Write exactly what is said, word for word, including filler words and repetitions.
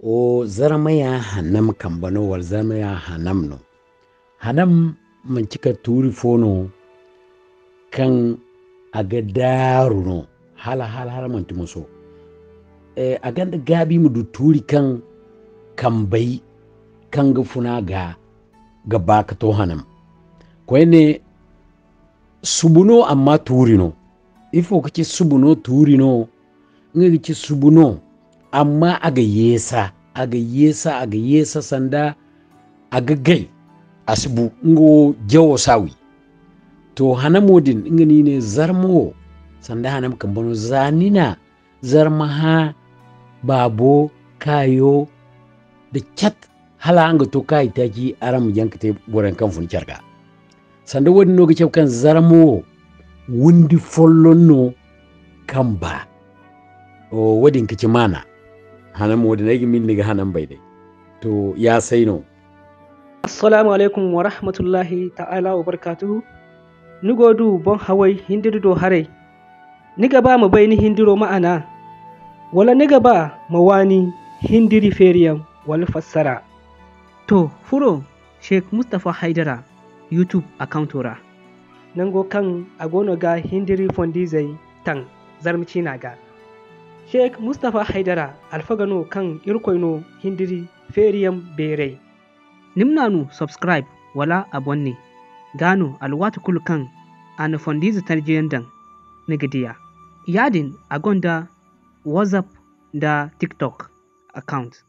O zarmaya hanam kamba no wala zarmaya hanam no? Hanam manci ka tuuri fo no kaŋ a ga daaru no, hala, hala, hala manti moso. Eh, a gonda gaabi ma du tuuri kaŋ kambey kaŋ ga funa ga, ga ba ka to hanam. Koyne, subu no, amma tuuri no. Ifo ka ci subu no, tuuri no? Nga ga ci subu no, amma a ga yeesa, a ga yeesa, a ga yeesa sanda a ga gay, a si bu, nga wo jawo si a wi. To, hanamo din, nga no i ne zarma wo, sanda hanam kamba no, za ni na zarma hã, baabo, kaayo, da cat, hala araŋ ga to kaayi taaci, araŋ ma jaŋ ka te boroyaŋ kaŋ fun care ga. Sanda wo-din no ga cabe kaŋ zarma wo windi folloŋ no kaŋ ba. O, wo-din ka ci maana. Hanam wo-din, ay ga mindi ni ga hanam bay day. To, ya say no. Assalaamu alaykum wa rahmatullahi ta'ala wa barkaatuhu. Ni go du boŋ haway hindiri do haray. Ni ga ba ma bay ni hindiro ma'ana? Wala ni ga ba ma waani hindiri feeriyaŋ wala fassara? To, furo Sheikh Mustapha Haidara YouTube accounto ra, nango kaŋ a goono ga hindiri fondizey taŋ Zarma ciina ga. Sheikh Mustapha Haidara alfaga no kaŋ Irkoy no hindiri feeriyaŋ beeray. Ni ma naanu subscribe wala abonné, gaa no alwaati kulu kaŋ a na fondiize tanjiyaŋ daŋ, ni ga di a. Yaadin a gonda WhatsApp nda TikTok account.